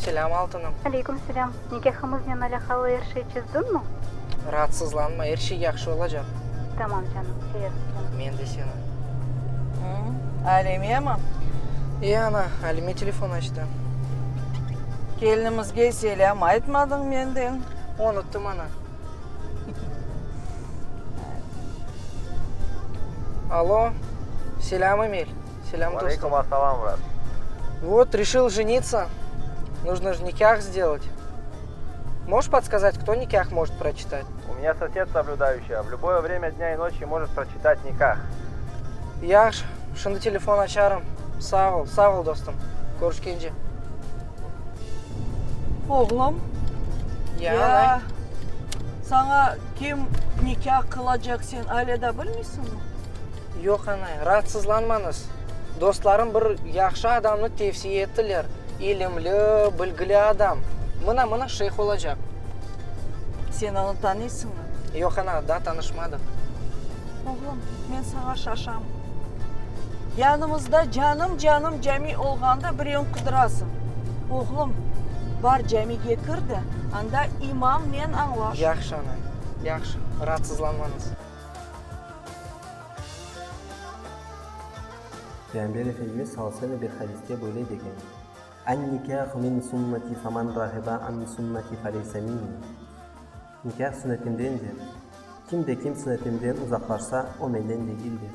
Selâm, altınım. Aleyküm selâm. Nikâhımıznen alâqalı er şey çezdiñmi? Raatsızlanma, er şey yahşı olacaq. Tamam, canım, severim seni. Men de seni. Alimemi? E, ana, Alime telefon açtı. Kelinimizge selâm aytmadıñ menden. Unuttım, ana. Alo, selâm, Emil. Selâm, dostum. Aleyküm assalam, brat. Вот, решил жениться. Нужно же никях сделать. Можешь подсказать, кто никях может прочитать? У меня сосед соблюдающий, в любое время дня и ночи может прочитать никах. Yahşı, şimdi telefon açarım. Sağ ol, sağ ol, dostum. Körüşkence. Oğlum, Ya, ya, anay. saña kim nikâh qılacaq sen alâ da bilmeysiñmi? Yoq, anay, raatsızlanmañız. Dostlarım bir yahşı adamnı tevsiye ettiler, ilimli, bilgili adam. Mına, mına şeyh olacaq. Sen onı tanıysıñmı? Yoq, ana, daa tanışmadıq. Oğlum, men saña şaşam. Yanımızda canım-canım cami olğanda birevni qıdırasıñ. Oğlum, bar camige kir de, anda imamnen añlaş. Yahşı, anay, yahşı, raatsızlanmañız. Peyğamber Efendimiz sallallahu aleyhi ve sellem bir hadiste böyle degen, An-nikâhu min sunnati faman rağiba an sunnati feleyse minni. Nikâh sünnetimdendir. Kim de kim sünnetimden uzaqlaşsa, o menden degildir.